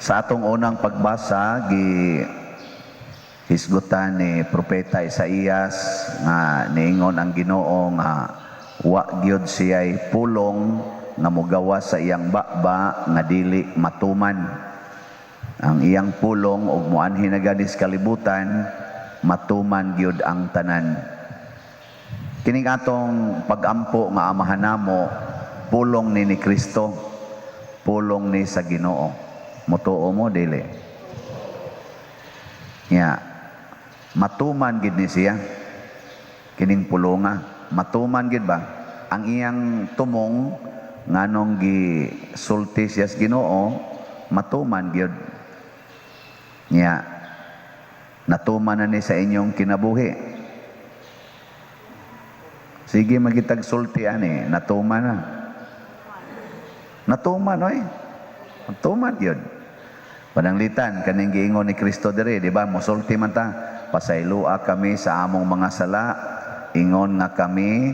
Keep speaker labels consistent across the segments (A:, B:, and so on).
A: Sa atong unang pagbasa, gi hisgutan ni Propeta Isaías nga niingon ang Ginoo nga wa gyud siya'y pulong nga mogawas sa iyang baba nga dili matuman. Ang iyang pulong og moanhi na gani sa kalibutan, matuman gyud ang tanan. Kining atong pagampo nga Amahan Namo, pulong ni Kristo, pulong ni sa Ginoo. Mutuo mo, dili? Nya, matuman gid ni siya. Kining pulonga, matuman gid ba? Ang iyang tumong nganong gi sulti siya sa Ginoo, matuman gyud. Nya, natuman na ni sa inyong kinabuhi. Sige, magitag sulti ani, natuman na. Natuman oy. Natuman gyud. Pananglitan kaning giingon ni Kristo diri, di ba? Mosulti man ta, "Pasayloa kami sa among mga sala, ingon nga kami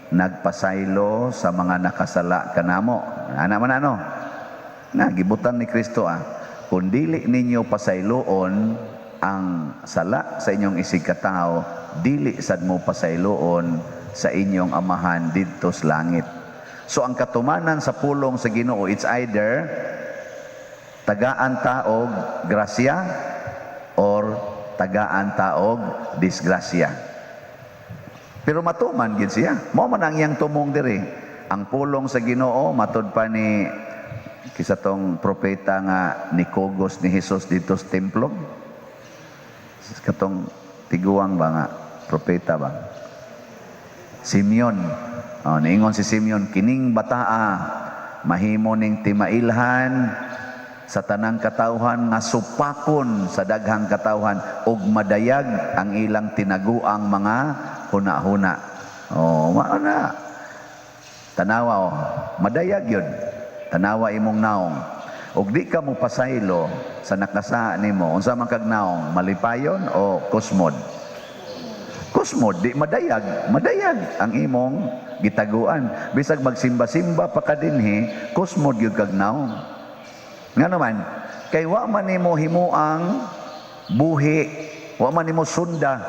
A: nagpasaylo sa mga nakasala kanamo." Ana man ano? Na gibutan ni Kristo ah. Kung dili ninyo pasayloon ang sala sa inyong isig katawo, dili sad mo pasayloon sa inyong Amahan didto sa langit. So ang katumanan sa pulong sa Ginoo, it's either tagaan ta og grasya or tagaan ta og disgrasya. Pero matuman gid siya. Mao man ang iyang tumong diri. Ang pulong sa Ginoo, matud pa ni kisa tong propeta nga nikugos ni Jesus dito sa templo. Katong tiguang ba nga propeta ba? Simeon. Oh, niingon si Simeon, "Kining bataa mahimo ning timailhan sa tanang katawhan nga supakon sa daghang katawhan ug madayag ang ilang tinaguang mga huna-huna." Oh, mao na. Tanawa oh, madayag yun. Tanawa imong naong. Ug di ka mo pasaylo sa nakasala nimo, unsa man kag naong, malipayon o kusmod? Kusmod, di madayag, madayag ang imong gitaguan. Bisag magsimba-simba pa ka dinhi, kusmod gyud kag naong. Nga naman, kay wa man nimo himuang buhi, wa man nimo sunda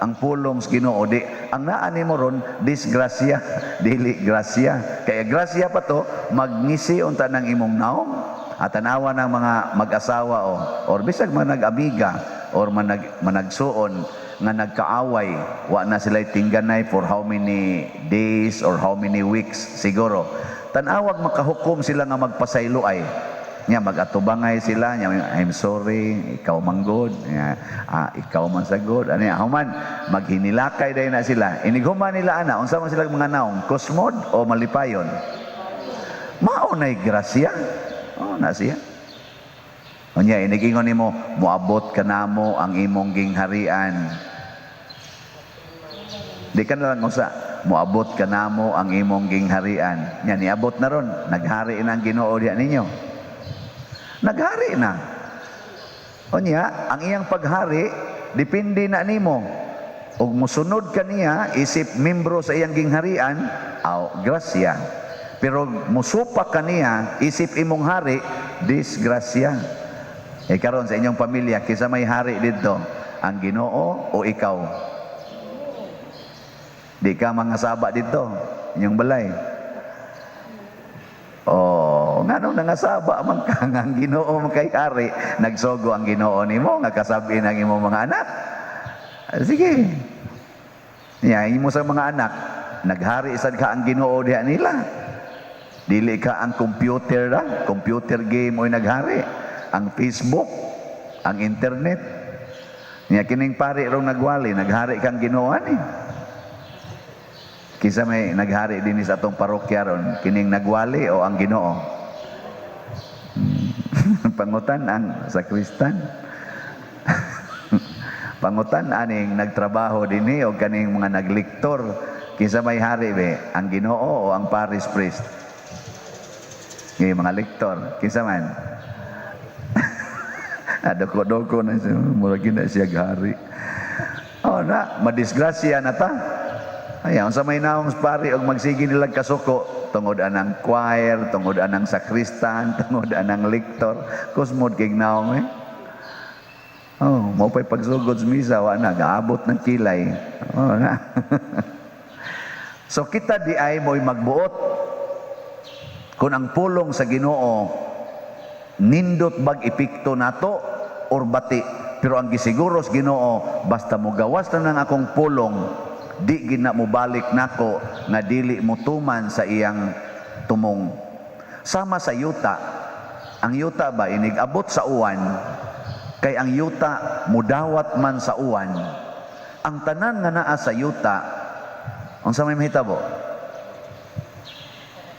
A: ang pulong sa Ginoo. Di ang naa nimo ron disgrasya, dili grasya. Kaya grasya pa to, magngisi unta ng imong naong. At tanawa ng mga mag-asawa o or bisag manag-amiga or managsuon nga nagkaaway, wa na sila tingganay for how many days or how many weeks siguro. Tanawag makahukom sila nga magpasaylo ay. Nya mag-atubangay sila, nya, "I'm sorry, ikaw man gud," nya, "Ah, ikaw man sa good." Ano ya, human maghinilakay dayon na sila. Inighuman nila ana, unsa man sila mga naong, kusmod o malipayon? Mao nay grasya. Oh, na siya. Unya inigingon nimo, "Moabot kanamo ang imong gingharian." Di ka na lang usa, "Moabot kanamo ang imong gingharian." Nya niabot na ron, naghari na ang Ginoo diha ninyo. Naghari na. Unya, ang iyang paghari depende na nimo. Ug musunod ka niya isip membro sa iyang gingharian, aw grasya. Pero musupak ka niya isip imong hari, disgrasya. Eh karon sa inyong pamilya, kinsa may hari didto, ang Ginoo o ikaw? Di ka mga saba dito, inyong balay. Oh, ngano nangasaba man ka nga ang Ginoo man kay hari, nagsugo ang Ginoo nimo nga kasabi ang imong mga anak. Ah, sige. Ya, imo sa mga anak, naghari sad ka ang Ginoo diha nila. Dili ka ang computer ra, computer game oy naghari, ang Facebook, ang internet. Nya kining pari rong nagwali, naghari kang Ginoo ani. Kinsa may naghari din sa atong parokya ron, kining nagwali o ang Ginoo? Pangutan ang sakristan. Pangutan aning nagtrabaho dinhi o kaning mga nagliktor, kinsa may hari be, ang Ginoo o ang parish priest? Ngayon mga lektor, kinsa man? Doko-doko na siya, murag na siya hari. Oh na, madisgrasya na ta. Ayaw, sa may naong pari og magsige nilang kasuko, tungod anang choir, tungod anang sakristan, tungod anang lector, kusmod kay naong eh. Oh, mao pa'y pagsugod sa misa, wa na, gaabot ng kilay. Oh, na. So kita diay mo'y magbuot. Kung ang pulong sa Ginoo nindot bag epekto nato or bati, pero ang gisiguro sa Ginoo, basta mo gawas na ng akong pulong, di gina mo balik nako nga dili mo tuman sa iyang tumong. Sama sa yuta, ang yuta ba inig abot sa uwan, kay ang yuta mudawat man sa uwan. Ang tanan nga naa sa yuta, unsa may mahitabo?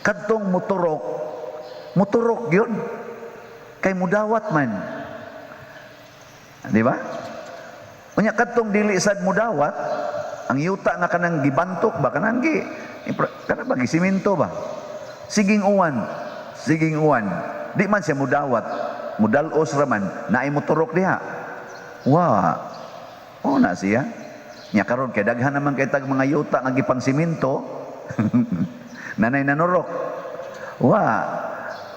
A: Kadtong muturok, muturok yun kay mudawat man. Di ba? Unya kadtong dili sad mudawat, ang yuta nga kanang gibantok ba, kanang gi kanang ba gisiminto ba? Siging uwan, siging uwan. Di man siya mudawat, mudal-os ra man, naay muturok diha. Wa. O na siya. Nya karon kay daghan naman kay tag mga yuta nga gipang siminto. Nanay nanurok. Wa.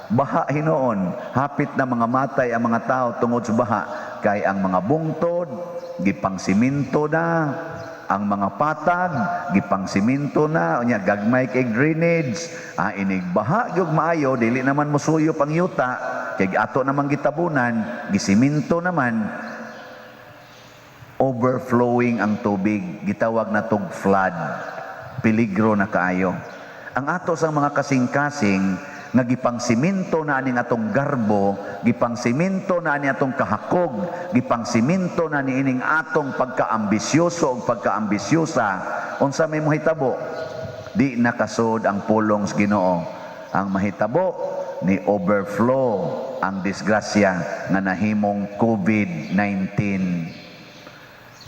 A: Baha hinuon, hapit na mga matay ang mga tao tungod sa baha kay ang mga bungtod gipang siminto na, ang mga patag gipang siminto na, unya gagmay kay drainage. Ah, inig baha gyud maayo, dili naman mosuyop ang yuta kay ato namang gitabunan, gisiminto naman, overflowing ang tubig, gitawag na tog flood. Peligro na kaayo. Ang ato sa mga kasing-kasing nga gipang siminto na aning atong garbo, gipang siminto na ani atong kahakog, gipang siminto na ni ining atong pagkaambisyoso o pagkaambisyosa, unsa may mahitabo? Di nakasod ang pulong sa Ginoo. Ang mahitabo ni overflow ang disgrasya nga nahimong COVID-19.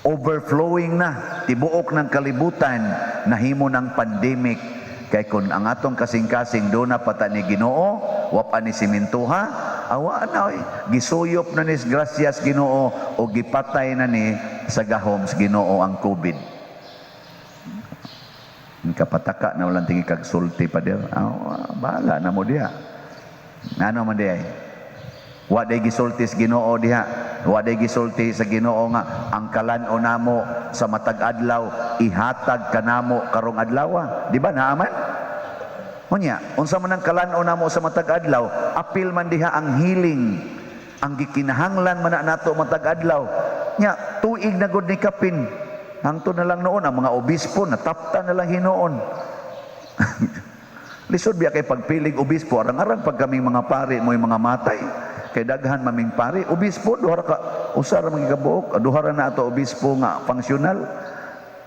A: Overflowing na tibuok ng kalibutan, nahimo ng pandemic, kay kun ang atong kasing-kasing do na pata ni Ginoo, wa pa ni simintuha, awa na oy, gisuyop na ni grasyas Ginoo o gipatay na ni sa gahom sa Ginoo ang COVID. Kapataka na walang tingi kag sulti pa dir. Ah, bahala na mo diha. Ngano man diay? Wa day gisulti sa Ginoo diha. Wa day gisulti sa Ginoo nga ang kalan-o namo sa matag adlaw ihatag kanamo karong adlaw. Di ba naaman? Unya, unsa man ang kalan-o namo sa matag adlaw, apil man diha ang healing. Ang gikinahanglan man na nato matag adlaw. Nya, tuig na gud ni kapin. Hangtod na lang noon ang mga obispo natapta na lang hinuon. Lisod biya kay pagpilig obispo, arang-arang pag kaming mga pari mo'y mga matay. Kay daghan maming pari, obispo duha ra ka usa ra man gikabuok, duha ra na ato obispo nga functional.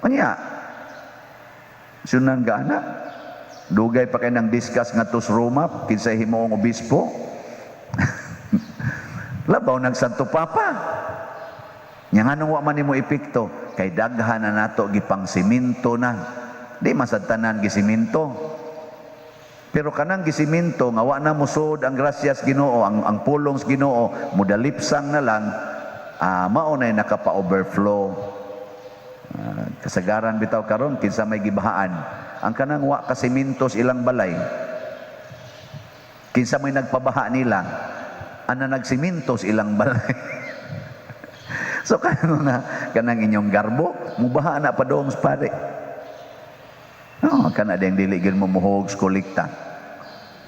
A: Unya, sunan ga ana. Dugay pa kay nang discuss nga sa Roma kinsay himuong obispo. Labaw nag Santo Papa. Nya nganong wa man nimo epekto? Kay daghan na nato gipang siminto na. Di man sad tanan gisiminto. Pero kanang gisiminto nga wa na mosud ang grasyas Ginoo, ang pulong sa Ginoo, mudalipsang na lang, mao na nakapa-overflow. Kasagaran bitaw karon kinsa may gibahaan. Ang kanang wa kasiminto sa ilang balay. Kinsa may nagpabaha nila, ana nagsiminto sa ilang balay. So kanang nga kanang inyong garbo, mubaha na padong sa pare. No, kana ding dili gyud mo muhog sa kolekta.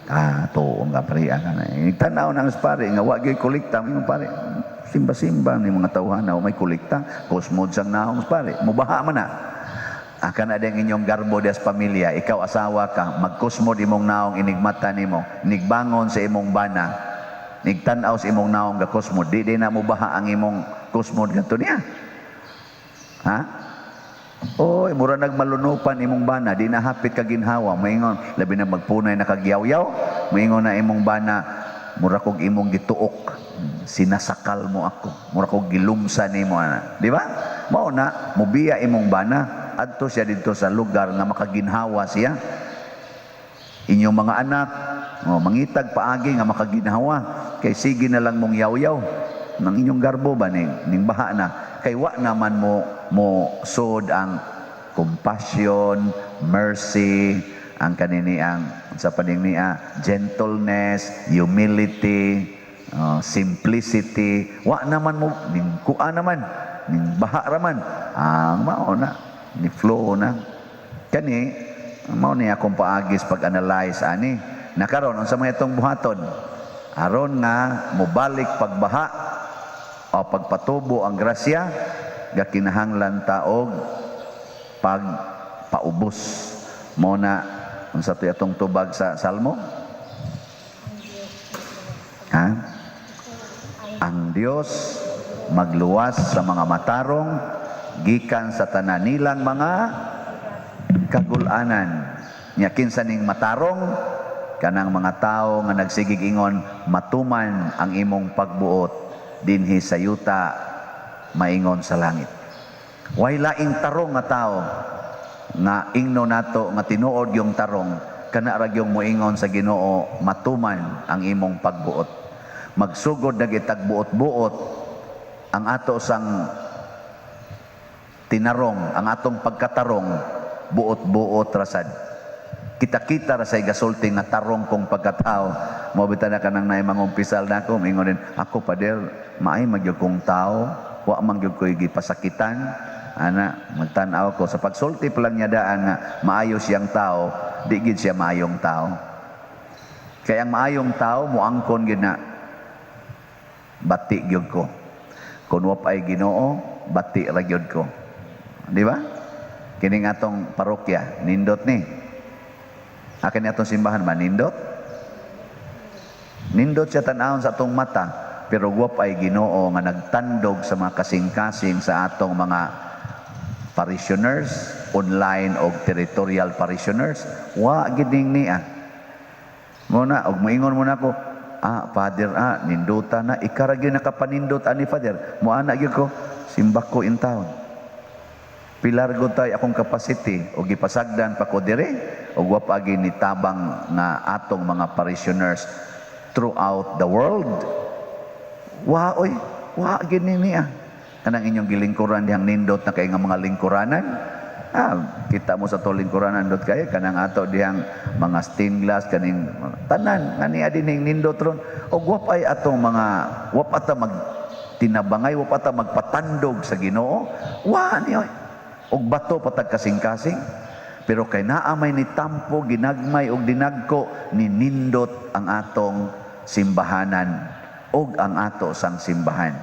A: Ah, tuong nga pare kana. Tanaw nang sa pare nga wa gyud kolekta, imong pare. Simba-simba ni mga tawhana may kolekta, kusmod sang naong sa pare, mubaha man na. Ah, kana ding inyong garbo des pamilya, ikaw asawa ka, magkusmod imong naong inigmata nimo, inigbangon sa imong bana, nigtan-aw sa imong naong gakusmod, di di na mubaha ang imong kusmod ganto niya. Ha? Oy, mura nagmalunupan imong bana, di na hapit ka ginhawa, moingon, labi na magpunay na kagyaw-yaw, moingon na imong bana, mura kog imong gituok, sinasakal mo ako, mura kog gilumsa nimo ana. Di ba? Mao na, mubiya imong bana, adto siya didto sa lugar nga makaginhawa siya. Inyong mga anak, oh, mangitag paagi nga makaginhawa, kay sige na lang mong yaw-yaw ng inyong garbo ba ning baha na, kay wa naman mo mo sod ang compassion, mercy, Ang kanini, ang sa paning niya, gentleness, humility, simplicity. Wa naman mo ning kuha naman ning baha raman ang mao na ni flow na kani. Mao ni akong paagis pag-analyze ani. Na karon, unsa may itong buhaton aron nga mobalik pagbaha o pagpatubo ang grasya? Gakinahanglan ta og pagpaubos mo na. Unsa to atong tubag sa Salmo, ha? Ang Dios magluwas sa mga matarong gikan sa tanan nilang mga kagulanan. Nya kinsa ning matarong? Kanang mga tao nga nagsigig ingon, "Matuman ang imong pagbuot dinhi sa yuta maingon sa langit." Way laing tarong nga tao nga ingno nato nga tinuod yung tarong, kana ra gyung moingon sa Ginoo, "Matuman ang imong pagbuot." Magsugod na gitag buot-buot ang ato sang tinarong, ang atong pagkatarong, buot-buot rasad. Kita-kita ra say gasulti nga tarong kong pagkatao. Mo bitaw na kanang naay mangumpisal nako, mingon din, "Ako, Pader, maay magyud kong tao, wa man gyud ko'y gipasakitan." Ana, magtan-aw ko sa pagsulti pa lang niya daan nga maayo siyang tao, di gid siya maayong tao. Kaya ang maayong tao moangkon gid na, "Bati gyud ko. Kung wa pa'y Ginoo, bati ra gyud ko." Di ba? Kining atong parokya, nindot ni. Akin atong simbahan ba, nindot? Nindot siya tan-awon sa atong mata, pero wa pa'y Ginoo nga nagtandog sa mga kasing-kasing sa atong mga parishioners, online o territorial parishioners, wa gid ning niya. Mo na, og moingon mo na ako, "Ah, Father, ah, ninduta na, ikaw ra gyud nakapanindot ani, Father." Mo ana gyud ko, simbak ko in town. Pilargo tay akong capacity og gipasagdan pa ko dire og wa pa gyud ni tabang nga atong mga parishioners throughout the world. Wa oy, wa gyud ni niya. Kanang inyong gilingkuran dihang nindot na kay nga mga lingkuranan. Ah, kita mo sa to lingkuranan dot kay kanang ato dihang mga stained glass, kaning tanan nga niya dinhing nindot ron. Og wa pay atong mga, wa pa ta mag tinabangay, wa pa ta magpatandog sa Ginoo. Wa ni oy. Og bato patag kasing-kasing. Pero kay naa may ni tampo, ginagmay og dinagko, ni nindot ang atong simbahanan og ang ato sang simbahan.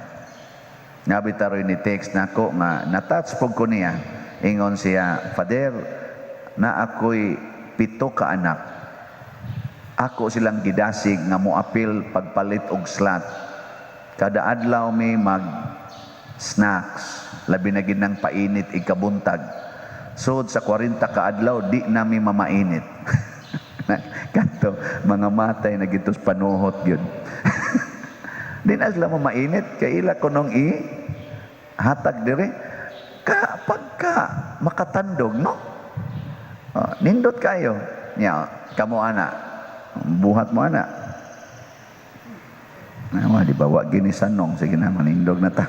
A: Nga bitaroy ni text nako nga natouch pug ko niya. Ingon siya, "Father, na ako'y pito ka anak. Ako silang gidasig nga moapil pagpalit og slot. Kada adlaw may mag snacks, labi na gid nang painit ikabuntag. Sud sa 40 ka adlaw, di nami mamainit." Kato, mga matay na gitos panuhot yun. Di na sila mamainit, kay ila kunong i hatag dire. Ka pagka makatandog, no? Oh, nindot kayo. Nya, kamo ana. Buhat mo ana. Nawa, di ba, wa gini sanong. Sige na, manindog na ta.